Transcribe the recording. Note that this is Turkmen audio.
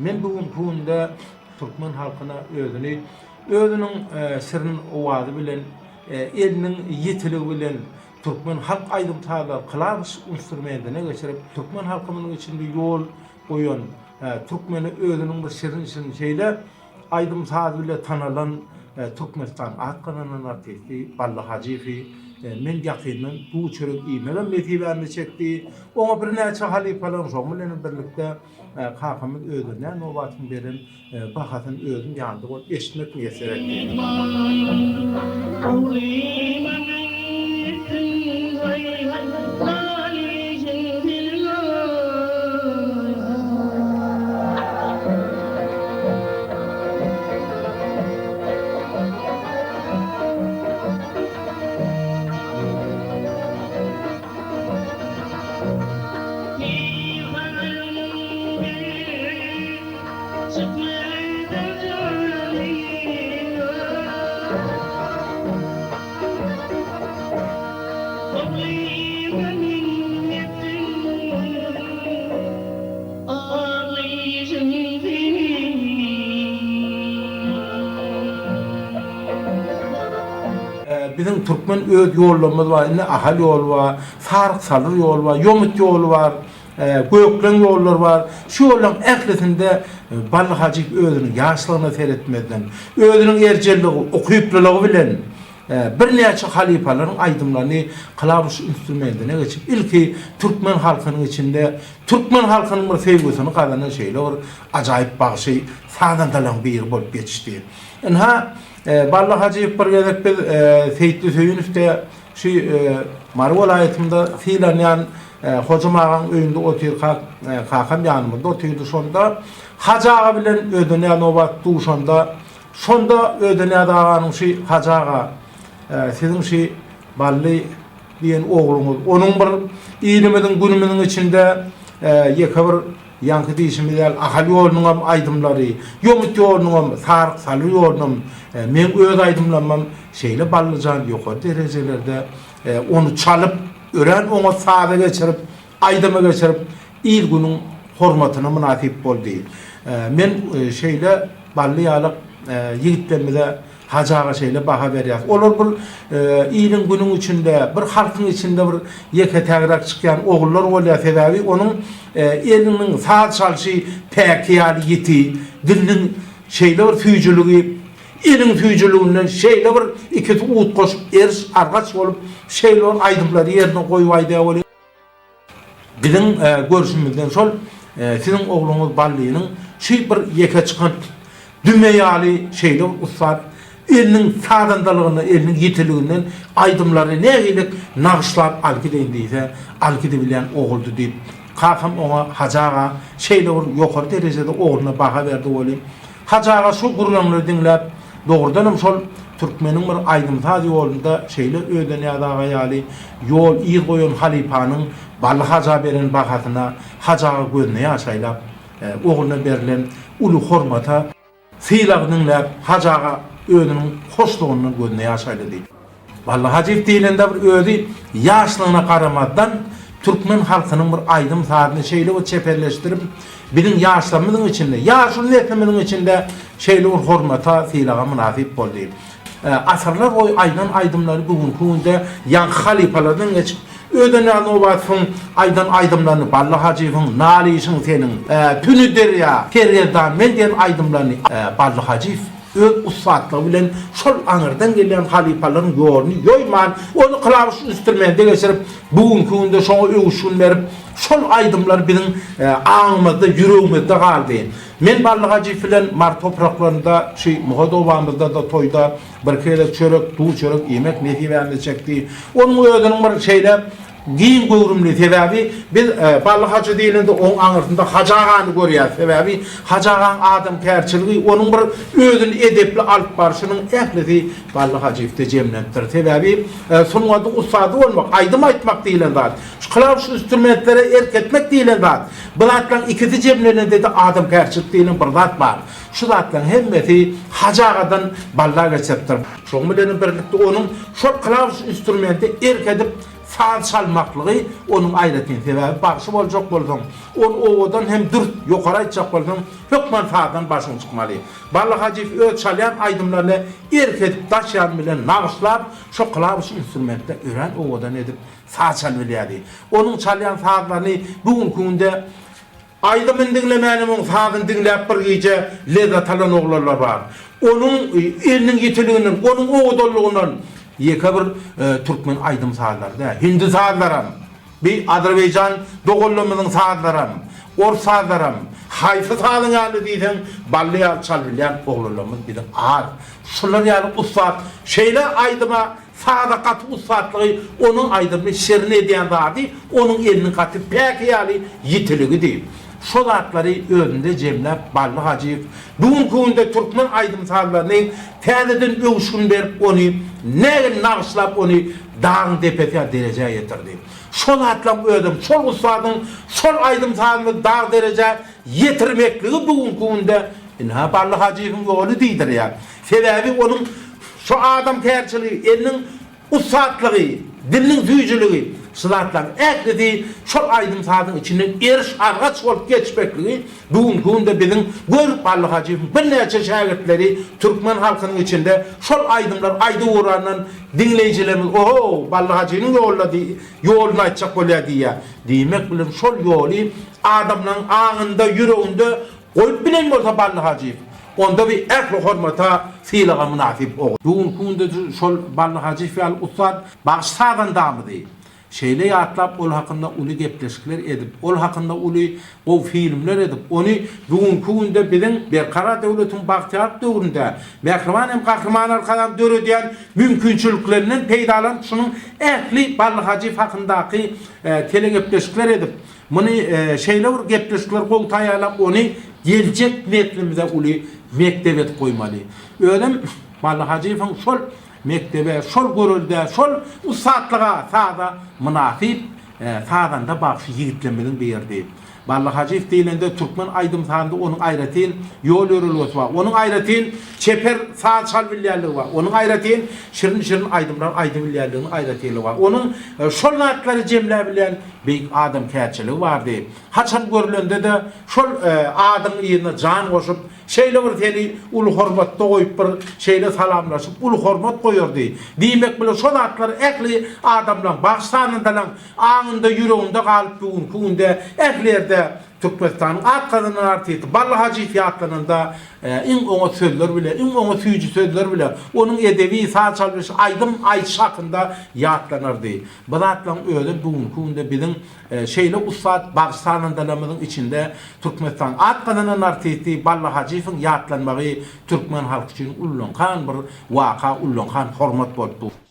Men bu günki günde türkmen halkyna özüni özüniň şirin owazy bilen, eliniň ýitiligi bilen türkmen halk aýdym-sazlary klawiş instrumentine geçirip, türkmen halkymyzyň içinde ýol goýan, türkmeni özüniň bir şirin-şirin şeýle aýdym-saz bile tanalan Türkmenistan at gazanan artisti Bally Hajyýewi men ýakyndan duz-çörek iýmegem nesibämde çekdi. Oňa birnäçe halypalaryň şoň bilenem birlikde Kakamyz özüne nobatyň beren bahasyny özüm ýanynda bolup eşitmek miýesser etdi. Biziň türkmen öz ýollarymyz bar, indi Ahal ýoly bar, Saryk-Salyr ýoly bar, Ýomut ýoly bar, Gökleň ýollary bar. Şu ýollaryň ählisinde Bally Hajyýew özüniň ýaşlygyna seretmezden, özüniň erjelligi, ukyplylygy bilen birnäçe halypalaryň aýdymlaryny klawiş instrumentine geçip, ilki türkmen halkynyň içinde türkmen halkynyň bir söýgüsini gazanan şeýle bir ajaýyp bagşy sazandalaryň biri bolup ýetişdi. Ynha, Bally Hajyýew bir gezek biz Seýitli Söýünowde Şu Mary welaýatynda sylanýan Hojam agaň öýünde otyrkak, kakam ýanymyzda otyrdy. Şonda Hajy aga bilen Ödenýaz nobat duşanda, şonda Ödenýaz aganyň şu Hajy aga, siziň şu Bally diýen ogluňyz, onuň bir ilimiziň, günümiziň içinde ýeke bir Ýaňky diýşimiz ýaly, Ahal ýolunyňam aýdymlary, Ýomut ýolunyňam, Saryk Salyr ýolunam, meň öz aýdymlarymam şeýle Ballyjan ýokary derejelerde ony çalyp, örän oňat saza geçirip, aýdyma geçirip, il-günüň hormatyna mynasyp boldy. Men şeýle Bally ýaly ýigitlerimize Hajy aga şeýle baha berýär. Olar bir iliň-günüň içinde, bir halkyň içinde bir ýeke-tägräk çykýan ogullar bolýar. Sebäbi onuň eliniň saz çalşy päki ýaly ýiti, diliniň şeýle bir süýjüligi, eliň süýjüliginden şeýle bir ikisi utgaşyp eriş-argaç bolup, şeýle bir aýdymlary ýerine goýup aýdýar welin, Biziň görşümizden şol siziň ogluňyz Ballynyň şu bir ýeke çykan düme ýaly şeýle bir ussat eliniň sazandalygyndan, eliniň ýitiliginden aýdymlary nähili nagyşlap alyp gideýin diýse, alyp gidibilýän oguldy diýip, kakam oňa Hajy aga şeýle bir ýokary derejede ogluna baha berdi welin, Hajy aga şu gürrüňleri diňläp, Dogrudanam şol türkmeniň bir aýdym-saz ýolunda şeýle Ödenýaz aga ýaly ýol yz goýan halypanyň Bally haja beren bahasyna Hajy aga gözüne ýaş aýlap, ogluna berlen uly hormata, sylagy diňläp Hajy aga özüniň hoşlugyndan gözüne ýaş aýlady. Bally Hajyýew diýlende bir özi ýaşlygyna garamazdan türkmen halkynyň bir aýdym-sazyny şeýle bir çeperleşdirip, biziň ýaşlarymyzyň içinde, ýaşuly neslimiziň içinde şeýle bir hormata, sylaga mynasyp boldy. Asyrlar boýy aýdan aýdymlary bu günki günde ýaňky halypalardan geçip, Ödenýaz Nobatowyň aýdan aýdymlaryny, Bally Hajyýewiň Nalyşyň seniň, Tüni derýa, Sergezdan men diýen aýdymlaryny Bally Hajyýew Öz ussatlygy bilen şol aňyrdan gelýän halypalaryň ýoluny ýoýman, ony klawiş instrumente geçirip, bu günki günde şoňa öwüşgin berip, şol aýdymlar biziň aňymyzda, ýüregimizde galdy. Men Bally Hajyýew bilen Mary topraklarynda, şu Muhat obamyzda-da toýda birki gezek çörek, duz-çörek iýmek nesibämize çekdi. Onuň özüniň bir şeýle Giň göwrümli, sebäbi biz Bally hajy diýlende oň aňyrsynda Hajy agany görýäris. Sebäbi Hajy agaň adamkärçiligi, onuň bir özüni edepli alyp barşynyň ählisi Bally Hajyýewde jemlenipdir. Sebäbi sungatyň ussady bolmak, aýdym aýtmak diýlen zat, şu klawiş instrumentlere erk etmek diýlen zat, bu zatlaryň ikisi jemlenende-de adamkärçilik diýlen bir zat bar. Şu zatlaryň hemmesi Hajy agadan Balla geçiripdir. Şoň bilenem birlikde onuň şol klawiş instrumente erk edip. saz çalmaklygy onuň aýratyn sebäbi bagşy boljak bolsaň, ony owadan hem dürs ýokary aýtjak bolsaň, hökman sazdan başyň çykmaly. Bally Hajyýew öz çalýan aýdymlaryny erk edip daş ýany bilen nagyşlap, şo klawiş instrumentde örän owadan edip saz çalybilýärdi. Onuň çalýan sazlaryny bu günki günde Aýdymyny diňlemänem oň sazyny diňläp bir gije lezzet alan oglanlar bar. Onuň eliniň ýitiliginden, onuň owadanlygyndan ýeke bir türkmen aýdym-sazlary däl, hindi sazlaram, bi azerbaýjan doganlarymyzyň sazlaram, ors sazlaram, haýsy sazyň ýaly diýseň bally ýaly çalybilýän oglanlarymyz biziň az. Şular ýaly ussat şeýle aýdyma Saza gaty ussatlygy onuň aýdymyny şirin edýän zady onuň eliniň gaty päki ýaly ýitiligidi. Şo zatlary özünde jemläp Bally Hajyýew bu günki günde türkmen aýdym-sazlaryny täzeden öwüşgin berip ony nägile nagyşlap ony dagyň depesi ýaly derejä ýetirdi. Şo zatlaryň özem şol ussadyň şol aýdym-sazymyzy dag derejä ýetirmekligi bu günki günde ynha Bally Hajyýewiň ýoly diýdirýär. Sebäbi onuň şu adamkärçiligi, eliniň ussatlygy, diliniň süýjüligi, şu zatlaryň ählisi şol aýdym-sazyň içinden eriş-argaç bolup geçmekligi bu günki günde biziň gör Bally Hajyýewiň birnäçe şägirtleri türkmen halkynyň içinde şol aýdymlary aýdyp ugrandan diňleýjilerimiz oho, Bally Hajynyň ýoluna ýoluny aýtjak bolýar diýýär. Diýmek bilen şol ýoly adamlaryň aňynda, ýüreginde Goýup bilen bolsa Bally Hajyýew, onda bi ähli hormata, sylaga mynasyp ogul. Bu günki günde şol Bally Hajyýew ýaly ussat bagşy-sazandamyzy şeýle ýatlap, ol hakynda uly gepleşikler edip, ol hakynda uly gowy filmler edip, ony bu günki günde biziň Berkarar döwletiň bagtyýarlyk döwründe mähriban hem Gahryman Arkadagymyz döredýän mümkinçiliklerinden peýdalanyp şunuň ähli Bally Hajyýew hakyndaky telegepleşikler edip, Muny şeýle bir gepleşikler gowy taýýarlap ony geljek neslimize uly mekdep edip goýmaly. Özem Bally Hajyýewiň şol mekdebe, şol göreldä, şol ussatlyga, saza mynasyp sazanda bagşy ýigitlerimiziň biridi. Bally Hajyýew diýlende türkmen aýdym-sazynda onuň aýratyn ýol-ýörelgesi bar. Onuň aýratyn çeper saz çalybilýänligi bar. Onuň aýratyn şirin-şirin aýdymlar aýdybilýänliginiň aýratynlygy bar. Onuň şol zatlary jemläbilýän Beýik adamkärçiligi bardy. Haçan görlende-de, şol adyň yzyna jan goşup, şeýle bir seni uly hormatda goýup bir şeýle salamlaşyp, uly hormat goýardy. Diýmek bilen şo zatlar ähli adamlaň, bagşy-sazandalaň aňynda, ýüreginde galyp bu günki günde ähli ýerde Türkmenistanyň at gazanan artisti Bally Hajyýew ýatlananda iň oňat sözler bile, iň oňat süýji sözler bile onuň edebi, saz çalyşy, aýdym aýdyşy hakynda ýatlanardy. Bu zatlaryň özem bu günki günde biziň şeýle ussat bagşy-sazandalarymyzyň içinde Türkmenistanyň at gazanan artisti Bally Hajyýewiň ýatlanmagy türkmen halky üçin ullakan bir waka, ullakan hormat bolup dur.